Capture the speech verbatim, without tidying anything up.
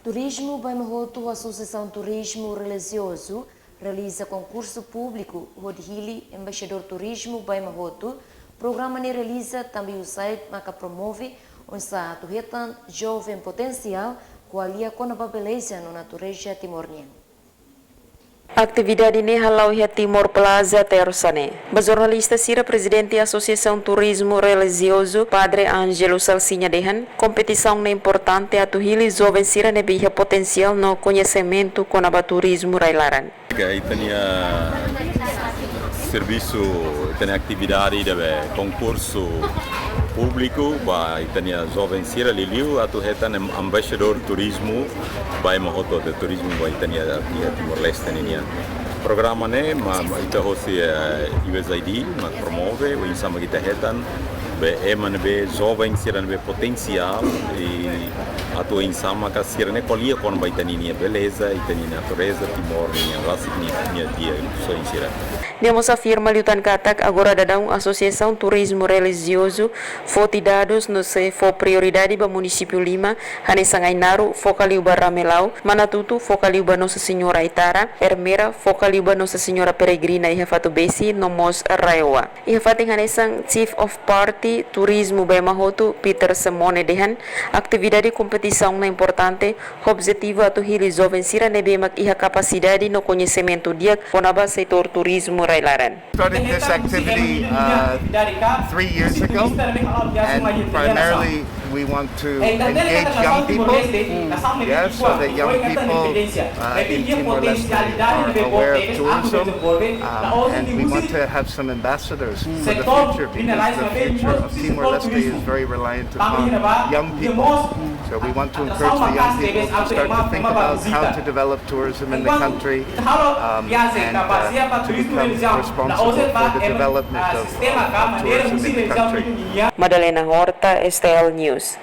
Turizmu Baimahotu, Asosiasaun Turizmu Relijiozu realiza konkursu públiku hodi hili embaixadór turizmu Baimahotu. Programa ne'e realiza tanba USAID maka promove oinsá atu hetan joven potensiál ko'alia kona-ba beleza no natureza Timor nian. Atividade ne'e hala'o iha Timor Plaza, tersa ne'e. Ba jornalista sira, Prezidente Asosiasaun Turizmu Relijiozu, Padre Ângelo Salsinha dehan, kompetisaun ne'e importante atu hili joven sira ne'ebé iha potensiál no koñesimentu kona-ba turizmu rai-laran. Ita-nia servisu, ita-nia atividade ida be konkursu públiku ba ita-nia joven sira, liuliu atu hetan em-, embaixadór turizmu Baimahotu, de turizmu ba ita-nia, iha Timor-Leste nian. Programa ne'e mak, mak ita hosi, eh, USAID mak promove, oinsá mak ita hetan be ema ne'ebé joven sira ne'ebé potensiál, i atu oinsá maka sira-ne'e ko'alia kona-ba ita-nia beleza, ita-nia natureza, Timor nian, rasik nia, nia dia, soin sira. Nia mós afirma liután katak agora daudaun Asosiasaun Turizmu Relijiozu foti dadus no sei fó prioridade ba munisípiu lima, hanesan Ainaro, foka liu ba Ramelau, Manatuto, foka liu ba Nossa Senhora Aitara, Ermera, foka liu ba Nossa Senhora Peregrina iha Fatubesi, no mós RAEOA. Iha fatin hanesan, Chief of Party Turizmu Baimahotu, Peter Semone dehan, atividade kompetisaun ne'e importante, ho objetivu atu hili joven sira ne'ebé mak iha kapasidade no koñesimentu di'ak kona-ba setór turizmu rai-laran. Started this activity, uh, three years ago, and primarily we want to engage young people, yes, so that young people, uh, in Timor-Leste are aware of tourism, um, and we want to have some ambassadors for the future, because the future of Timor-Leste is very reliant upon young people. So we want to encourage the young people to start to think about how to develop tourism in the country, um, and, uh, to become responsible for the development of, of, of tourism in the country. Madalena Horta, STL News.